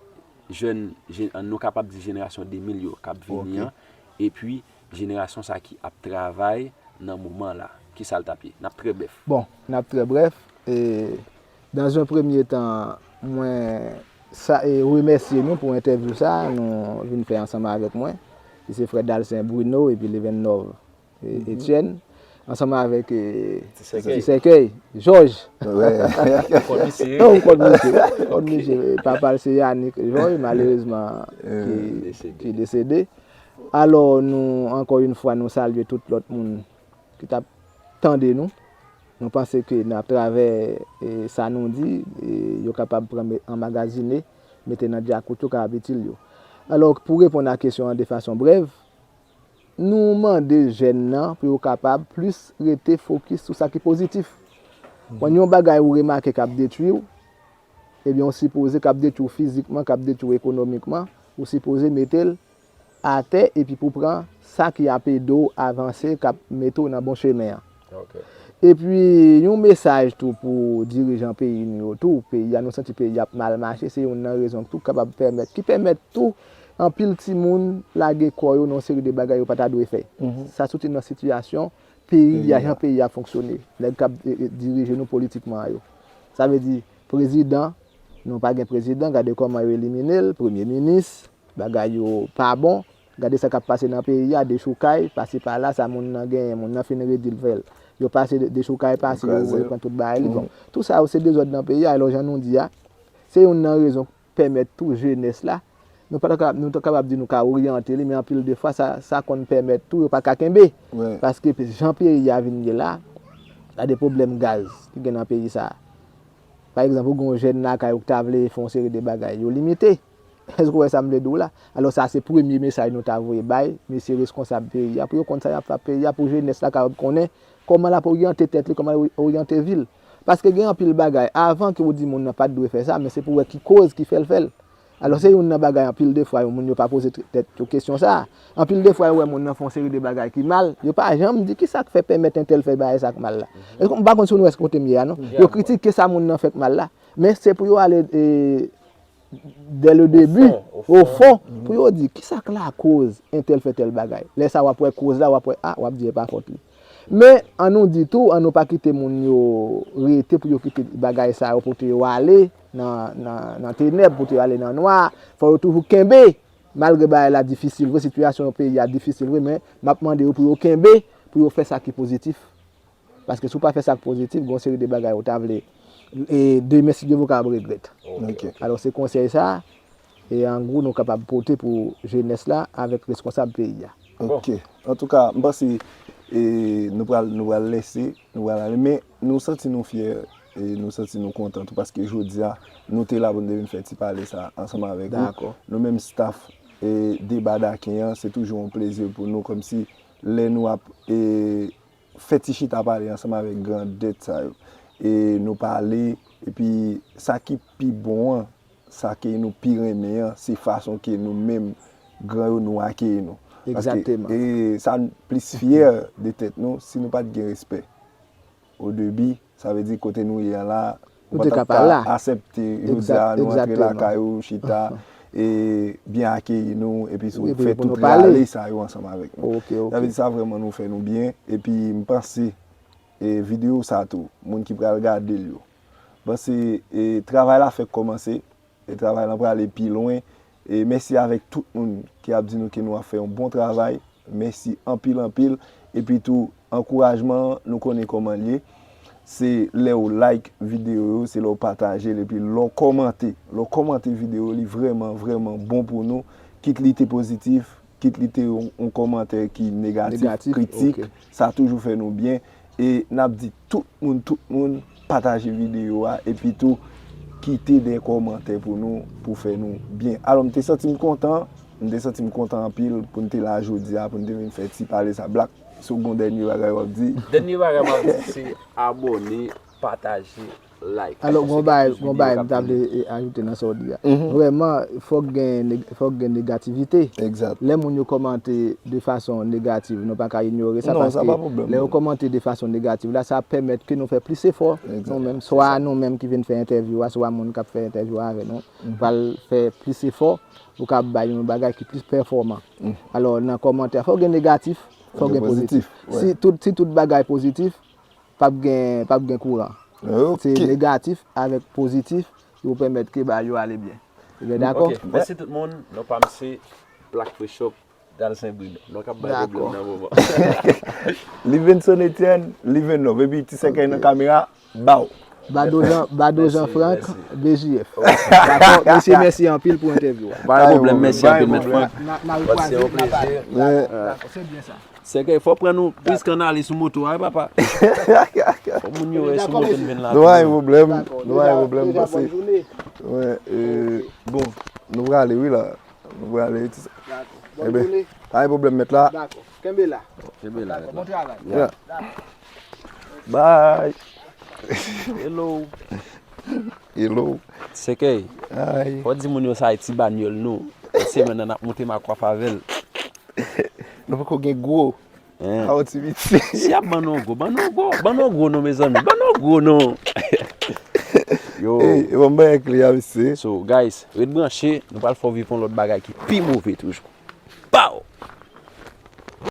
Jèn, je- nou kapab di jenerasyon de mil yo k ap vini an, epi jenerasyon sa ki ap travay nan moman la, kisa l t ap ye? N ap trè brèf. Bon, n ap trè brèf. E, dans un premier temps, mwen sa, e, remèsye nou pou entèvyou sa nou vin fè ansanm avèk mwen. Ki se frè Dalsen Bruno epi Levennov e, Etienne. Ansanm avèk e, Ti Sèkèy. Ti Sèkèy, Jòj. Wè. Konn misye. Non, ou konn misye. Ou konn misye. Papa l se Yannick Jòj, malerezman, ki, Desede. Ki desede. Alò, nou, ankò yon fwa, nou salye tout lòt moun ki t ap tande nou. Nou panse ke nan atravè e, sa nou di, e, yo kapab pran me- anmagazine, mete nan dyakout yo, kapab itil yo. Alò, pou reponn a kesyon an de fason brèv, nou mande jèn nan pou yo kapab plis rete fokis sou sa ki pozitif. Kòm yon bagay ou remake k ap detwi w, ebyen, ou sipoze k ap detwi w fizikman, k ap detwi w ekonomikman, ou sipoze mete l atè epi pou pran sa ki ap ede w avanse, k ap mete w nan bon chemen an. Ok. Epi, yon mesaj tou pou dirijan peyi nou yo tou, peyi a, nou santi peyi a ap mal mache, se youn nan rezon tou kapab pèmèt, ki pèmèt tou anpil timoun lage kò yo nan yon seri de bagay yo pa ta dwe fè. Sa soti nan sitiyasyon peyi a, jan peyi a fonksyone. Nèg k ap e, e, dirije nou politikman yo. Sa vle di, prezidan, nou pa gen prezidan, gade kòman yo elimine l, premye minis, bagay yo pa bon. Gade sa k ap pase nan peyi a, dechoukay, pase pa la, sa moun nan genyen, moun nan fin redi l fè l. Yo pase de- dechoukay pase, yo repran tout bagay li. Bon, tou sa yo se dezòd nan peyi a, alò jan nou di a, se youn nan rezon pèmèt tou jenès la, nou pa ta ka- nou ta kapab di nou ka oryante li, men anpil de fwa sa, sa konn pèmèt tou yo pa ka kenbe. Paske jan peyi a vin ye la, gade pwoblèm gaz ki gen nan peyi sa. Pa egzanp, ou gen yon jèn lakay ou ki ta vle fè yon seri de bagay, yo limite. Èske w wè sa m vle di w la? Alò sa se premye mesaj nou ta voye bay mesye reskonsab peyi a, pou yo konn sa y ap fè ak peyi a, pou jenès la kapab konnen kòman l ap oryante tèt li, kòman l ap oryante vi l. Paske gen anpil bagay, avan ke w di moun nan pa t dwe fè sa, men se pou w wè ki koz ki fè l fè l. Alò se youn nan bagay anpil de fwa yo moun yo pa poze tèt yo kesyon sa a. Anpil de fwa yo wè moun nan fè yon seri de bagay ki mal, yo pa janm di kisa k fè pèmèt entèl fè bagay sa k mal la. Èske, m pa konn si nou wè kote m ye a non. Yo kritike sa moun nan fè k mal la, men se pou yo ale e, dès le début, au fond, pou yo di kisa k lakoz entèl fè tèl bagay. Lè sa w ap wè koz la, w ap wè, a, w ap di e pa fòt li. Men, an nou di tou, an nou pa kite moun yo rete pou yo kite bagay sa yo pote yo ale nan, nan, nan tenèb, pote yo ale nan nwa. Fò yo toujou kenbe, malgre bagay la difisil vre, sitiyasyon peyi a difisil vre, men m ap mande yo pou yo kenbe, pou yo fè sa ki pozitif. Paske si w pa fè sa k pozitif, gen yon seri de bagay ou ta vle, e demen, si Dye vle, w kapab regrèt. Alò, se konsèy sa, e an gwo, nou kapab pote pou jenès la avèk reskonsab peyi a. Ok. Antouka, m panse e, nou pral nou pral lèse, nou pral ale, men nou santi nou fyè e nou santi nou kontan tou paske jodi a nou te la pou n te vin fè ti pale sa ansanm avèk ou. Nou menm staff e Deba Daken an, se toujou yon plezi pou nou kòmsi lè nou ap e fè ti chita pale ansanm avèk grandèt sa yo. E nou pale, epi sa ki pi bon an, sa ke nou pi renmen an, se fason ke nou menm gran yo nou akeyi nou. Paske e sa n plis fyè de tèt nou, si nou pa t gen respè o debi, sa vle di kote nou ye a la, ou pa t ap ka asèpte jodi a nou antre lakay ou, chita e byen akeyi nou, epi sou fè tout rale sa yo ansanm avèk nou. Sa vle di sa vrèman nou fè nou byen, epi m panse e videyo sa tou, moun ki pral gade l yo, m panse e travay la fèk kòmanse, e travay lan prale pi lwen, e mèsi avèk tout moun ki ap di nou ke nou ap fè yon bon travay, mèsi anpil anpil, epi tou ankourajman an nou konnen kòman l ye, se lè w like videyo yo, se lè w pataje l, epi lè w kòmante, lè w kòmante videyo li vrèman vrèman bon pou nou, kit li te pozitif, kit li te yon kòmantè ki negatif, kritik, sa toujou fè nou byen. E n ap di tout moun, tout moun, pataje videyo a, epi tou kite de kòmantè pou nou, pou fè nou byen. Alò, m te santi m kontan, m te santi m kontan anpil pou n te la jodi a, pou n te vin fè ti pale sa. Black, se yon dènye bagay w ap di? Dènye bagay m ap di, se abòne, pataje, like. Alò, gon bagay, gon bagay m ta vle, e, ajoute nan sa w di a. Vrèman, fòk gen, neg- fòk gen negativite. Exact. Lè moun yo kòmante de fason negativ, nou pa ka inyore sa. Non, sa Paske pa pwoblèm. Lè yo kòmante de fason negativ la, sa ap pèmèt ke nou fè plis efò. Exact. Nou menm, swa nou menm ki vin fè entèvyou a, swa moun k ap fè entèvyou a avè nou, pral fè plis efò pou ka bay yon bagay ki plis pèfòman. Alò, nan kòmantè, fòk gen negatif, fòk gen pozitif. Pozitif, Si tout, si tout bagay pozitif, p ap gen, p ap gen kouran. Ok. Se negatif avèk pozitif ki pou pèmèt ke bagay yo ale byen. Ou byen dakò? Ok, mèsi tout moun. Non pa m se Black Free Shop, Dalcin Bruno. Nou k ap bay Dakò. Pwoblèm nan moman. Livenson Etienne, Liven non. Baby, ti sèkèy nan kamera, baw. Bado Jean, Bado Mèsi, Jean Frank, mèsi. B J F. Dakò? Mesye, mèsi anpil pou entèvyou a. Pa gen pwoblèm, mèsi Pa gen anpil, mèt pwoblèm. Frank. N a- n a Pati yon rekwaze, n a pale. plezi. Yeah. Dakò, se byen sa. Sèkèy, fò pran nou plis kann ale sou moto a, wi, papa. Fò moun yo wè sou moto n vin la. Nou pa gen pwoblèm. Dakò, Nou pa gen deja, pwoblèm. deja, Pase. Bonne journée. Ouais, euh, bon, nou prale, wi, la. Nou prale. Ti- Dakò. Eh Bonne ben, journée. Pa gen pwoblèm, mèt la. Dakò. Kenbe la. Kenbe la, mèt la. Bon travay. Yeah. Bye. Hello. Hello. Sèkèy, Hi. fò di moun yo sa e ti banyòl nou. Semèn nan n ap monte Makwaf avè l. Nou poko gen gwo. Hein. A yon ti piti. Si y ap ban nou gwo, ban nou gwo, ban nou gwo non, mezanmi, ban nou gwo non. Yo. Hey, e bon, mwen ak li a, mesye. So, guys, ret branche, nou pral fè w viv yon lòt bagay ki pi move toujou. Pow!